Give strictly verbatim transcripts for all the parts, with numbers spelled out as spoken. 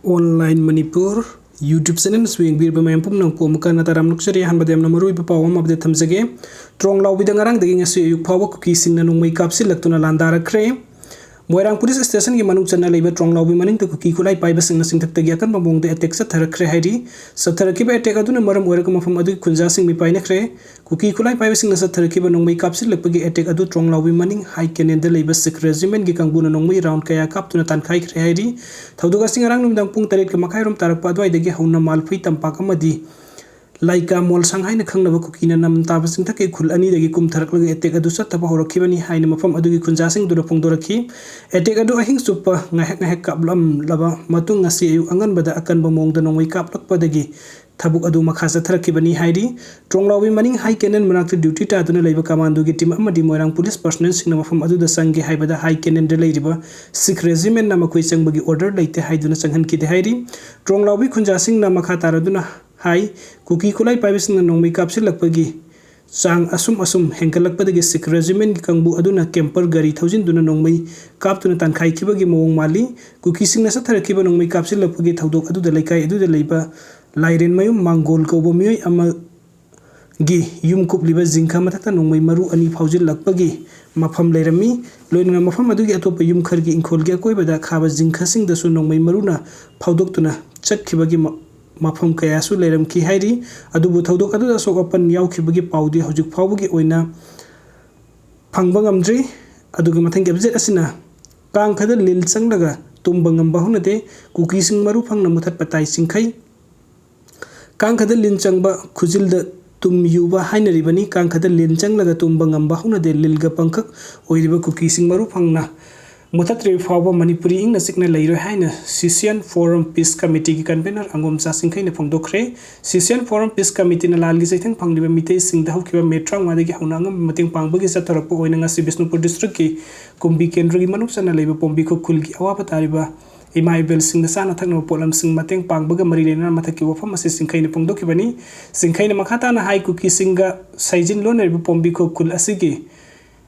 Online Manipur YouTube channel ꯑꯁꯤ ꯌꯦꯡꯕꯤꯔꯤꯕ ꯃꯌꯥꯝ ꯄꯨꯝꯅꯃꯛꯄꯨ ꯑꯃꯨꯛꯀ ꯍꯟꯅ ꯇꯔꯥꯝꯅ ꯑꯣꯛꯆꯔꯤ꯫ ꯑꯍꯥꯟꯕꯗ ꯌꯥꯝꯅ ꯃꯔꯨꯑꯣꯏꯕ ꯄꯥꯎ ꯑꯃ update ꯊꯝꯖꯒꯦ꯫ ꯇ꯭ꯔꯣꯡꯂꯥꯎꯕꯤꯗ ꯉꯔꯥꯡꯗꯒꯤ ꯉꯁꯤ ꯑꯌꯨꯛ ꯐꯥꯎꯕ ꯀꯨꯀꯤꯁꯤꯡꯅ ꯅꯣꯡꯃꯩ ꯀꯥꯞꯁꯤꯜꯂꯛꯇꯨꯅ ꯂꯥꯟꯗꯥꯔꯛꯈ꯭ꯔꯦ꯫ ꯃꯣꯏꯔꯥꯡ police stationꯒꯤ ꯃꯅꯨꯡ ꯆꯟꯅ ꯂꯩꯕ ꯇ꯭ꯔꯣꯡꯂꯥꯎꯕꯤ ꯃꯅꯤꯡꯗ ꯀꯨꯀꯤ ꯈꯨꯠꯂꯥꯏ ꯄꯥꯏꯕꯁꯤꯡꯅ ꯆꯤꯡꯊꯛꯇꯒꯤ ꯑꯀꯟꯕ ꯃꯑꯣꯡꯗ attack ꯆꯠꯊꯔꯛꯈ꯭ꯔꯦ ꯍꯥꯏꯔꯤ꯫ ꯆꯠꯊꯔꯛꯈꯤꯕ attack ꯑꯗꯨꯅ ꯃꯔꯝ ꯑꯣꯏꯔꯒ ꯃꯐꯝ ꯑꯗꯨꯒꯤ ꯈꯨꯟꯖꯥꯁꯤꯡ ꯃꯤꯄꯥꯏꯅꯈ꯭ꯔꯦ꯫ ꯀꯨꯀꯤ ꯈꯨꯠꯂꯥꯏ ꯄꯥꯏꯕꯁꯤꯡꯅ ꯆꯠꯊꯔꯛꯈꯤꯕ ꯅꯣꯡꯃꯩ ꯀꯥꯞꯁꯤꯜꯂꯛꯄꯒꯤ attack ꯑꯗꯨ ꯇ꯭ꯔꯣꯡꯂꯥꯎꯕꯤ ꯃꯅꯤꯡ High Cannonꯗ ꯂꯩꯕ Sikh Regimentꯀꯤ ꯀꯥꯡꯕꯨꯅ ꯅꯣꯡꯃꯩ round ꯀꯌꯥ ꯀꯥꯞꯇꯨꯅ ꯇꯥꯟꯈꯥꯏꯈ꯭ꯔꯦ ꯍꯥꯏꯔꯤ꯫ ꯊꯧꯗꯣꯛ ꯑꯁꯤ ꯉꯔꯥꯡ ꯅꯨꯃꯤꯗꯥꯡ ꯄꯨꯡ ꯇꯔꯦꯠꯀ ꯃꯈꯥꯏꯔꯣꯝ ꯇꯥꯔꯛꯄ ꯑꯗꯨꯋꯥꯏꯗꯒꯤ ꯍꯧꯅ ꯃꯥꯜꯐꯩ ꯇꯝꯄꯥꯛ ꯑꯃꯗꯤ ꯂꯥꯏꯀꯥ ꯃꯣꯜꯁꯥꯡ ꯍꯥꯏꯅ ꯈꯪꯅꯕ ꯀꯨꯀꯤꯅ ꯅꯝ ꯇꯥꯕ ꯆꯤꯡꯊꯛꯀꯤ ꯈꯨꯜ ꯑꯅꯤꯗꯒꯤ ꯀꯨꯝꯊꯔꯛꯂꯒ attack ꯑꯗꯨ ꯆꯠꯊꯕ ꯍꯧꯔꯛꯈꯤꯕꯅꯤ ꯍꯥꯏꯅ ꯃꯐꯝ ꯑꯗꯨꯒꯤ ꯈꯨꯟꯖꯥꯁꯤꯡꯗꯨꯅ ꯐꯣꯡꯗꯣꯔꯛꯈꯤ꯫ Attack ꯑꯗꯨ ꯑꯍꯤꯡ ꯆꯨꯞꯄ ꯉꯥꯏꯍꯥꯛ ꯉꯥꯏꯍꯥꯛ ꯀꯥꯞꯂꯝꯂꯕ ꯃꯇꯨꯡ, ꯉꯁꯤ ꯑꯌꯨꯛ ꯑꯉꯟꯕꯗ ꯑꯀꯟꯕ ꯃꯑꯣꯡꯗ ꯅꯣꯡꯃꯩ ꯀꯥꯞꯂꯛꯄꯗꯒꯤ ꯊꯕꯛ ꯑꯗꯨ ꯃꯈꯥ ꯆꯠꯊꯔꯛꯈꯤꯕꯅꯤ ꯍꯥꯏꯔꯤ꯫ ꯇ꯭ꯔꯣꯡꯂꯥꯎꯕꯤ ꯃꯅꯤꯡ High Cannon ꯃꯅꯥꯛꯇ duty ꯇꯥꯗꯨꯅ ꯂꯩꯕ commando ꯒꯤ team ꯑꯃꯗꯤ ꯃꯣꯏꯔꯥꯡ police personnel ꯁꯤꯡꯅ ꯃꯐꯝ ꯑꯗꯨꯗ ꯆꯪꯒꯦ ꯍꯥꯏꯕꯗ High Cannonꯗ ꯂꯩꯔꯤꯕ Sikh Regimentꯅ ꯃꯈꯣꯏ ꯆꯪꯕꯒꯤ order ꯂꯩꯇꯦ ꯍꯥꯏꯗꯨꯅ ꯆꯪꯍꯟꯈꯤꯗꯦ ꯍꯥꯏꯔꯤ꯫ ꯇ꯭ꯔꯣꯡꯂꯥꯎꯕꯤ ꯈꯨꯟꯖꯥꯁꯤꯡꯅ ꯃꯈꯥ ꯇꯥꯔꯗꯨꯅ ꯍꯥꯏ, ꯀꯨꯀꯤ ꯈꯨꯠꯂꯥꯏ ꯄꯥꯏꯕꯁꯤꯡꯅ ꯅꯣꯡꯃꯩ ꯀꯥꯞꯁꯤꯜꯂꯛꯄꯒꯤ ꯆꯥꯡ ꯑꯁꯨꯝ ꯑꯁꯨꯝ ꯍꯦꯟꯒꯠꯂꯛꯄꯗꯒꯤ Sikh Regimentꯀꯤ ꯀꯥꯡꯕꯨ ꯑꯗꯨꯅ camper ꯒꯥꯔꯤ ꯊꯧꯖꯤꯟꯗꯨꯅ ꯅꯣꯡꯃꯩ ꯀꯥꯞꯇꯨꯅ ꯇꯥꯟꯈꯥꯏꯈꯤꯕꯒꯤ ꯃꯑꯣꯡ ꯃꯥꯜꯂꯤ꯫ ꯀꯨꯀꯤꯁꯤꯡꯅ ꯆꯠꯊꯔꯛꯈꯤꯕ ꯅꯣꯡꯃꯩ ꯀꯥꯞꯁꯤꯜꯂꯛꯄꯒꯤ ꯊꯧꯗꯣꯛ ꯑꯗꯨꯗ ꯂꯩꯀꯥꯏ ꯑꯗꯨꯗ ꯂꯩꯕ ꯂꯥꯏꯔꯦꯟꯃꯌꯨꯝ ꯃꯥꯡꯒꯣꯜ ꯀꯧꯕ ꯃꯤꯑꯣꯏ ꯑꯃꯒꯤ ꯌꯨꯝ ꯀꯨꯞꯂꯤꯕ ꯖꯤꯡꯈ ꯃꯊꯛꯇ ꯅꯣꯡꯃꯩ ꯃꯔꯨ ꯑꯅꯤ ꯐꯥꯎꯖꯤꯜꯂꯛꯄꯒꯤ ꯃꯐꯝ ꯂꯩꯔꯝꯃꯤ꯫ ꯂꯣꯏꯅꯅ ꯃꯐꯝ ꯑꯗꯨꯒꯤ ꯑꯇꯣꯞꯄ ꯌꯨꯝ ꯈꯔꯒꯤ ꯏꯪꯈꯣꯜꯒꯤ ꯑꯀꯣꯏꯕꯗ ꯈꯥꯕ ꯖꯤꯡꯈꯁꯤꯡꯗꯁꯨ ꯅꯣꯡꯃꯩ ꯃꯔꯨꯅ ꯐꯥꯎꯗꯣꯛꯇꯨꯅ ꯆꯠꯈꯤꯕꯒꯤ ꯃ-, ꯃꯐꯝ ꯀꯌꯥꯁꯨ ꯂꯩꯔꯝꯈꯤ ꯍꯥꯏꯔꯤ꯫ ꯑꯗꯨꯕꯨ ꯊꯧꯗꯣꯛ ꯑꯗꯨꯗ ꯑꯁꯣꯛ ꯑꯄꯟ ꯌꯥꯎꯈꯤꯕꯒꯤ ꯄꯥꯎꯗꯤ ꯍꯧꯖꯤꯛ ꯐꯥꯎꯕꯒꯤ ꯑꯣꯏꯅ ꯐꯪꯕ ꯉꯝꯗ꯭ꯔꯤ꯫ ꯑꯗꯨꯒ ꯃꯊꯪꯒꯤ update ꯑꯁꯤꯅ ꯀꯥꯡꯈꯗ ꯂꯤꯟ ꯆꯪꯂꯒ ꯇꯨꯝꯕ ꯉꯝꯕ ꯍꯧꯅꯗꯦ, ꯀꯨꯀꯤꯁꯤꯡ ꯃꯔꯨ ꯐꯪꯅ ꯃꯨꯊꯠꯄ ꯇꯥꯏ ꯆꯤꯡꯈꯩ꯫ ꯀꯥꯡꯈꯗ ꯂꯤꯟ ꯆꯪꯕ, ꯈꯨꯖꯤꯜꯗ ꯇꯨꯝ ꯌꯨꯕ ꯍꯥꯏꯅꯔꯤꯕꯅꯤ꯫ ꯀꯥꯡꯈꯗ ꯂꯤꯟ ꯆꯪꯂꯒ ꯇꯨꯝꯕ ꯉꯝꯕ ꯍꯧꯅꯗꯦ꯫ ꯂꯤꯜꯒ ꯄꯪꯈꯛ ꯑꯣꯏꯔꯤꯕ ꯀꯨꯀꯤꯁꯤꯡ ꯃꯔꯨ ꯐꯪꯅ ꯃꯨꯊꯠꯇ꯭ꯔꯤꯕ ꯐꯥꯎꯕ ꯃꯅꯤꯄꯨꯔꯤ ꯏꯪꯅ ꯆꯤꯛꯅ ꯂꯩꯔꯣꯏ ꯍꯥꯏꯅ Scythian Forum Peace Committeeꯒꯤ convener ꯑꯉꯣꯝꯆꯥ ꯆꯤꯡꯈꯩꯅ ꯐꯣꯡꯗꯣꯛꯈ꯭ꯔꯦ꯫ Scythian Forum Peace Committeeꯅ ꯂꯥꯟꯒꯤ ꯆꯩꯊꯦꯡ ꯐꯪꯂꯤꯕ ꯃꯤꯇꯩꯁꯤꯡꯗ ꯍꯧꯈꯤꯕ May ꯇꯔꯥꯃꯉꯥꯗꯒꯤ ꯍꯧꯅ ꯑꯉꯝꯕ ꯃꯇꯦꯡ ꯄꯥꯡꯕꯒꯤ ꯆꯠꯊꯔꯛꯄ ꯑꯣꯏꯅ ꯉꯁꯤ ꯕꯤꯁꯅꯨꯄꯨꯔ districtꯀꯤ ꯀꯨꯝꯕꯤ ꯀꯦꯟꯗ꯭ꯔꯒꯤ ꯃꯅꯨꯡ ꯆꯟꯅ ꯂꯩꯕ ꯄꯣꯝꯕꯤꯈꯣꯛ ꯈꯨꯜꯒꯤ ꯑꯋꯥꯕ ꯇꯥꯔꯤꯕ ꯏꯃꯥ ꯏꯕꯦꯜꯁꯤꯡꯗ ꯆꯥꯅ ꯊꯛꯅꯕ ꯄꯣꯠꯂꯝꯁꯤꯡ ꯃꯇꯦꯡ ꯄꯥꯡꯕꯒ ꯃꯔꯤ ꯂꯩꯅꯅ ꯃꯊꯛꯀꯤ ꯋꯥꯐꯝ ꯑꯁꯤ ꯆꯤꯡꯈꯩꯅ ꯐꯣꯡꯗꯣꯛꯈꯤꯕꯅꯤ꯫ ꯆꯤꯡꯈꯩꯅ ꯃꯈꯥ ꯇꯥꯅ ꯍꯥꯏ, ꯀꯨꯀꯤꯁꯤꯡꯒ ꯁꯩꯖꯤꯟ ꯂꯣꯟꯅꯔꯤꯕ ꯄꯣꯝꯕꯤꯈꯣꯛ ꯈꯨꯜ ꯑꯁꯤꯒꯤ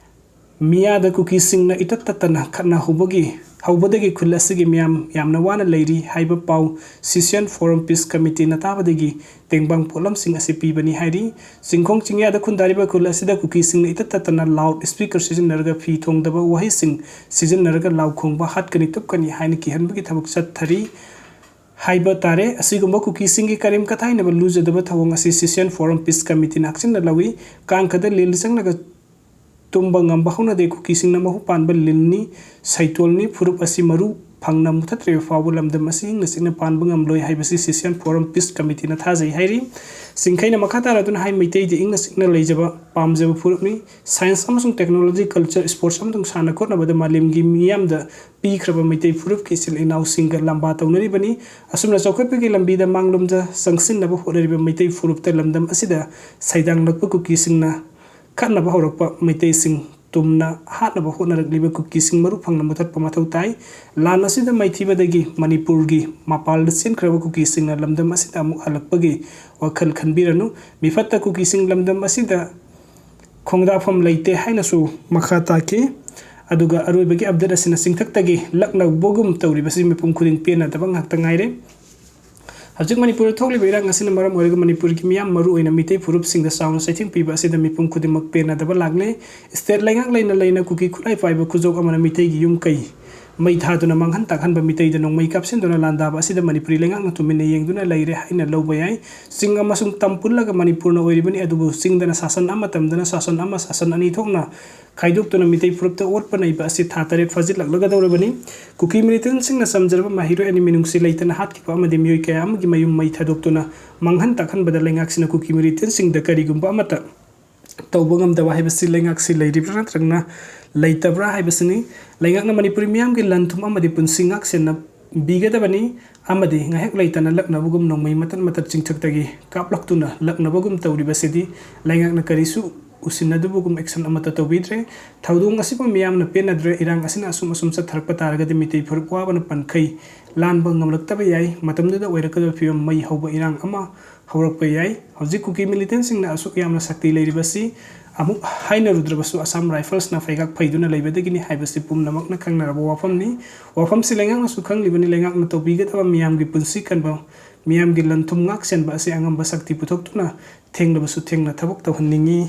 ꯃꯤꯌꯥꯗ ꯀꯨꯀꯤꯁꯤꯡꯅ ꯏꯇꯠ ꯇꯠꯇꯅ ꯈꯠꯅ ꯍꯧꯕꯒꯤ ꯍꯧꯕꯗꯒꯤ ꯈꯨꯜ ꯑꯁꯤꯒꯤ ꯃꯤꯌꯥꯝ ꯌꯥꯝꯅ ꯋꯥꯅ ꯂꯩꯔꯤ ꯍꯥꯏꯕ ꯄꯥꯎ ꯁꯤꯁꯤꯌꯟ ꯐꯣꯔꯝ ꯄꯤꯁ ꯀꯃꯤꯇꯤꯅ ꯇꯥꯕꯗꯒꯤ ꯇꯦꯡꯕꯥꯡ ꯄꯣꯠꯂꯝꯁꯤꯡ ꯑꯁꯤ ꯄꯤꯕꯅꯤ ꯍꯥꯏꯔꯤ꯫ ꯆꯤꯡꯈꯣꯡ ꯆꯤꯡꯌꯥꯗ ꯈꯨꯟꯗꯥꯔꯤꯕ ꯈꯨꯜ ꯑꯁꯤꯗ ꯀꯨꯀꯤꯁꯤꯡꯅ ꯏꯇꯠ ꯇꯠꯇꯅ ꯂꯥꯎꯗ ꯁ꯭ꯄꯤꯀꯔ ꯁꯤꯖꯤꯟꯅꯔꯒ ꯐꯤ ꯊꯣꯡꯗꯕ ꯋꯥꯍꯩꯁꯤꯡ ꯁꯤꯖꯤꯟꯅꯔꯒ ꯂꯥꯎ ꯈꯣꯡꯕ, "ꯍꯥꯠꯀꯅꯤ, ꯇꯨꯞꯀꯅꯤ" ꯍꯥꯏꯅ ꯀꯤꯍꯟꯕꯒꯤ ꯊꯕꯛ ꯆꯠꯊꯔꯤ ꯍꯥꯏꯕ ꯇꯥꯔꯦ꯫ ꯑꯁꯤꯒꯨꯝꯕ ꯀꯨꯀꯤꯁꯤꯡꯒꯤ ꯀꯔꯦꯝ ꯀꯊꯥꯏꯅꯕ ꯂꯨꯖꯗꯕ ꯊꯧꯑꯣꯡ ꯑꯁꯤ ꯁꯤꯁꯤꯌꯟ ꯐꯣꯔꯝ ꯄꯤꯁ ꯀꯃꯤꯇꯤꯅ ꯍꯛꯆꯤꯟꯅ ꯂꯧꯏ꯫ ꯀꯥꯡꯈꯗ ꯂꯤꯜ ꯆꯪꯂꯒ ꯇꯨꯝꯕ ꯉꯝꯕ ꯍꯧꯅꯗꯦ꯫ ꯀꯨꯀꯤꯁꯤꯡꯅ ꯃꯍꯨ ꯄꯥꯟꯕ ꯂꯤꯟꯅꯤ, ꯁꯩꯇꯣꯜꯅꯤ꯫ ꯐꯨꯔꯨꯞ ꯑꯁꯤ ꯃꯔꯨ ꯐꯪꯅ ꯃꯨꯊꯠꯇ꯭ꯔꯤꯕ ꯐꯥꯎꯕ ꯂꯝꯗꯝ ꯑꯁꯤ ꯏꯪꯅ ꯆꯤꯛꯅ ꯄꯥꯟꯕ ꯉꯝꯂꯣꯏ ꯍꯥꯏꯕꯁꯤ ꯁꯤꯁꯤꯌꯟ ꯐꯣꯔꯝ ꯄꯤꯁ ꯀꯃꯤꯇꯤꯅ ꯊꯥꯖꯩ ꯍꯥꯏꯔꯤ꯫ ꯁꯤꯡꯈꯩꯅ ꯃꯈꯥ ꯇꯥꯔꯗꯨꯅ ꯍꯥꯏ, ꯃꯩꯇꯩꯗꯤ ꯏꯪꯅ ꯆꯤꯛꯅ ꯂꯩꯖꯕ ꯄꯥꯝꯖꯕ ꯐꯨꯔꯨꯞꯅꯤ꯫ ꯁꯥꯏꯟꯁ ꯑꯃꯁꯨꯡ ꯇꯦꯛꯅꯣꯂꯣꯖꯤ, ꯀꯜꯆꯔ, ꯁ꯭ꯄꯣꯔꯠꯁ ꯑꯃꯁꯨꯡ ꯁꯥꯟꯅ ꯈꯣꯠꯅꯕꯗ ꯃꯥꯂꯦꯝꯒꯤ ꯃꯤꯌꯥꯝꯗ ꯄꯤꯈ꯭ꯔꯕ ꯃꯩꯇꯩ ꯐꯨꯔꯨꯞꯀꯤ ꯏꯆꯤꯜ ꯏꯅꯥꯎꯁꯤꯡꯒ ꯂꯥꯝꯕꯥ ꯇꯧꯅꯔꯤꯕꯅꯤ꯫ ꯑꯁꯨꯝꯅ ꯆꯥꯎꯈꯠꯄꯒꯤ ꯂꯝꯕꯤꯗ ꯃꯥꯡꯂꯣꯝꯗ ꯆꯪꯁꯤꯟꯅꯕ ꯍꯣꯠꯅꯔꯤꯕ ꯃꯩꯇꯩ ꯐꯨꯔꯨꯞꯇ ꯂꯝꯗꯝ ꯑꯁꯤꯗ ꯁꯩꯗꯥꯡꯂꯛꯄ ꯀꯨꯀꯤꯁꯤꯡꯅ ꯈꯠꯅꯕ ꯍꯧꯔꯛꯄ ꯃꯩꯇꯩꯁꯤꯡ ꯇꯨꯝꯅ ꯍꯥꯠꯅꯕ ꯍꯣꯠꯅꯔꯛꯂꯤꯕ ꯀꯨꯀꯤꯁꯤꯡ ꯃꯔꯨ ꯐꯪꯅ ꯃꯨꯊꯠꯄ ꯃꯊꯧ ꯇꯥꯏ꯫ ꯂꯥꯟ ꯑꯁꯤꯗ ꯃꯥꯏꯊꯤꯕꯗꯒꯤ ꯃꯅꯤꯄꯨꯔꯒꯤ ꯃꯄꯥꯟꯗ ꯆꯦꯟꯈ꯭ꯔꯕ ꯀꯨꯀꯤꯁꯤꯡꯅ ꯂꯝꯗꯝ ꯑꯁꯤꯗ ꯑꯃꯨꯛ ꯍꯜꯂꯛꯄꯒꯤ ꯋꯥꯈꯜ ꯈꯟꯕꯤꯔꯅꯨ꯫ ꯃꯤꯐꯠꯇ ꯀꯨꯀꯤꯁꯤꯡ ꯂꯝꯗꯝ ꯑꯁꯤꯗ ꯈꯣꯡꯗꯥꯐꯝ ꯂꯩꯇꯦ ꯍꯥꯏꯅꯁꯨ ꯃꯈꯥ ꯇꯥꯈꯤ꯫ ꯑꯗꯨꯒ ꯑꯔꯣꯏꯕꯒꯤ ꯑꯞꯗꯦꯠ ꯑꯁꯤꯅ ꯆꯤꯡꯊꯛꯇꯒꯤ ꯂꯛꯅꯕꯒꯨꯝ ꯇꯧꯔꯤꯕꯁꯤ ꯃꯤꯄꯨꯝ ꯈꯨꯗꯤꯡ ꯄꯦꯟꯅꯗꯕ ꯉꯥꯛꯇ ꯉꯥꯏꯔꯦ꯫ ꯍꯧꯖꯤꯛ ꯃꯅꯤꯄꯨꯔꯗ ꯊꯣꯛꯂꯤꯕ ꯏꯔꯥꯡ ꯑꯁꯤꯅ ꯃꯔꯝ ꯑꯣꯏꯔꯒ ꯃꯅꯤꯄꯨꯔꯒꯤ ꯃꯤꯌꯥꯝ, ꯃꯔꯨ ꯑꯣꯏꯅ ꯃꯤꯇꯩ ꯐꯨꯔꯨꯞꯁꯤꯡꯗ ꯆꯥꯎꯅ ꯆꯩꯊꯦꯡ ꯄꯤꯕ ꯑꯁꯤꯗ ꯃꯤꯄꯨꯝ ꯈꯨꯗꯤꯡꯃꯛ ꯄꯦꯟꯅꯗꯕ ꯂꯥꯛꯂꯦ꯫ ꯁ꯭ꯇꯦꯠ ꯂꯩꯉꯥꯛ ꯂꯩꯅ ꯂꯩꯅ ꯀꯨꯀꯤ ꯈꯨꯠꯂꯥꯏ ꯄꯥꯏꯕ ꯈꯨꯖꯧ ꯑꯃꯅ ꯃꯤꯇꯩꯒꯤ ꯌꯨꯝ ꯀꯩ ꯃꯩ ꯊꯥꯗꯨꯅ ꯃꯥꯡꯍꯟ ꯇꯥꯛꯍꯟꯕ, ꯃꯤꯇꯩꯗ ꯅꯣꯡꯃꯩ ꯀꯥꯞꯁꯤꯟꯗꯨꯅ ꯂꯥꯟꯗꯥꯕ ꯑꯁꯤꯗ ꯃꯅꯤꯄꯨꯔꯤ ꯂꯩꯉꯥꯛꯅ ꯇꯨꯃꯤꯟꯅ ꯌꯦꯡꯗꯨꯅ ꯂꯩꯔꯦ ꯍꯥꯏꯅ ꯂꯧꯕ ꯌꯥꯏ꯫ ꯆꯤꯡ ꯑꯃꯁꯨꯡ ꯇꯝ ꯄꯨꯜꯂꯒ ꯃꯅꯤꯄꯨꯔꯅ ꯑꯣꯏꯔꯤꯕꯅꯤ, ꯑꯗꯨꯕꯨ ꯆꯤꯡꯗꯅ ꯁꯥꯁꯟ ꯑꯃ, ꯇꯝꯗꯅ ꯁꯥꯁꯟ ꯑꯃ, ꯁꯥꯁꯟ ꯑꯅꯤ ꯊꯣꯛꯅ ꯈꯥꯏꯗꯣꯛꯇꯨꯅ ꯃꯤꯇꯩ ꯐꯨꯔꯨꯞꯇ ꯑꯣꯠꯄ ꯅꯩꯕ ꯑꯁꯤ ꯊꯥ ꯇꯔꯦꯠ ꯐꯥꯖꯤꯜꯂꯛꯂꯒꯗꯧꯔꯕꯅꯤ꯫ ꯀꯨꯀꯤ ꯃꯤꯂꯤꯇꯦꯟꯠꯁꯤꯡꯅ ꯆꯝꯖꯔꯕ ꯃꯍꯩꯔꯣꯏ ꯑꯅꯤ ꯃꯤꯅꯨꯡꯁꯤ ꯂꯩꯇꯅ ꯍꯥꯠꯈꯤꯕ ꯑꯃꯗꯤ ꯃꯤꯑꯣꯏ ꯀꯌꯥ ꯑꯃꯒꯤ ꯃꯌꯨꯝ ꯃꯩ ꯊꯥꯗꯣꯛꯇꯨꯅ ꯃꯥꯡꯍꯟ ꯇꯥꯛꯍꯟꯕꯗ ꯂꯩꯉꯥꯛꯁꯤꯅ ꯀꯨꯀꯤ ꯃꯤꯂꯤꯇꯦꯟꯠꯁꯤꯡꯗ ꯀꯔꯤꯒꯨꯝꯕ ꯑꯃꯠꯇ ꯇꯧꯕ ꯉꯝꯗꯕ ꯍꯥꯏꯕꯁꯤ ꯂꯩꯉꯥꯛꯁꯤ ꯂꯩꯔꯤꯕ꯭ꯔꯥ ꯅꯠꯇ꯭ꯔꯒꯅ ꯂꯩꯇꯕ꯭ꯔꯥ ꯍꯥꯏꯕꯁꯤꯅꯤ꯫ ꯂꯩꯉꯥꯛꯅ ꯃꯅꯤꯄꯨꯔꯤ ꯃꯤꯌꯥꯝꯒꯤ ꯂꯟ ꯊꯨꯝ ꯑꯃꯗꯤ ꯄꯨꯟꯁꯤ ꯉꯥꯛ ꯁꯦꯟꯅꯕꯤꯒꯗꯕꯅꯤ ꯑꯃꯗꯤ ꯉꯥꯏꯍꯥꯛ ꯂꯩꯇꯅ ꯂꯛꯅꯕꯒꯨꯝ ꯅꯣꯡꯃꯩ ꯃꯇꯠ ꯃꯇꯠ ꯆꯤꯡꯊꯛꯇꯒꯤ ꯀꯥꯞꯂꯛꯇꯨꯅ ꯂꯛꯅꯕꯒꯨꯝ ꯇꯧꯔꯤꯕꯁꯤꯗꯤ ꯂꯩꯉꯥꯛꯅ ꯀꯔꯤꯁꯨ ꯎꯁꯤꯟꯅꯗꯕꯒꯨꯝ action ꯑꯃꯠꯇ ꯇꯧꯕꯤꯗ꯭ꯔꯦ꯫ ꯊꯧꯗꯣꯛ ꯑꯁꯤꯕꯨ ꯃꯤꯌꯥꯝꯅ ꯄꯦꯟꯅꯗ꯭ꯔꯦ꯫ ꯏꯔꯥꯡ ꯑꯁꯤꯅ ꯑꯁꯨꯝ ꯑꯁꯨꯝ ꯆꯠꯊꯔꯛꯄ ꯇꯥꯔꯒꯗꯤ ꯃꯤꯇꯩ ꯐꯨꯔꯨꯞ ꯋꯥꯕꯅ ꯄꯟꯈꯩ ꯂꯥꯟꯕ ꯉꯝꯂꯛꯇꯕ ꯌꯥꯏ꯫ ꯃꯇꯝꯗꯨꯗ ꯑꯣꯏꯔꯛꯀꯗꯕ ꯐꯤꯕꯝ ꯃꯩ ꯍꯧꯕ ꯏꯔꯥꯡ ꯑꯃ ꯍꯧꯔꯛꯄ ꯌꯥꯏ꯫ ꯍꯧꯖꯤꯛ ꯀꯨꯀꯤ ꯃꯤꯂꯤꯇꯦꯟꯠꯁꯤꯡꯅ ꯑꯁꯨꯛ ꯌꯥꯝꯅ ꯁꯛꯇꯤ ꯂꯩꯔꯤꯕꯁꯤ ꯑꯃꯨꯛ ꯍꯥꯏꯅꯔꯨꯗ꯭ꯔꯕꯁꯨ ꯑꯁꯥꯝ ꯔꯥꯏꯐꯜꯁꯅ ꯐꯩꯒꯥꯛ ꯐꯩꯗꯨꯅ ꯂꯩꯕꯗꯒꯤꯅꯤ ꯍꯥꯏꯕꯁꯤ ꯄꯨꯝꯅꯃꯛꯅ ꯈꯪꯅꯔꯕ ꯋꯥꯐꯝꯅꯤ꯫ ꯋꯥꯐꯝꯁꯤ ꯂꯩꯉꯥꯛꯅꯁꯨ ꯈꯪꯂꯤꯕꯅꯤ꯫ ꯂꯩꯉꯥꯛꯅ ꯇꯧꯕꯤꯒꯗꯕ ꯃꯤꯌꯥꯝꯒꯤ ꯄꯨꯟꯁꯤ ꯀꯟꯕ, ꯃꯤꯌꯥꯝꯒꯤ ꯂꯟ ꯊꯨꯝ ꯉꯥꯛ ꯁꯦꯟꯕ ꯑꯁꯤ ꯑꯉꯝꯕ ꯁꯛꯇꯤ ꯄꯨꯊꯣꯛꯇꯨꯅ ꯊꯦꯡꯂꯕꯁꯨ ꯊꯦꯡꯅ ꯊꯕꯛ ꯇꯧꯍꯟꯅꯤꯡꯏ꯫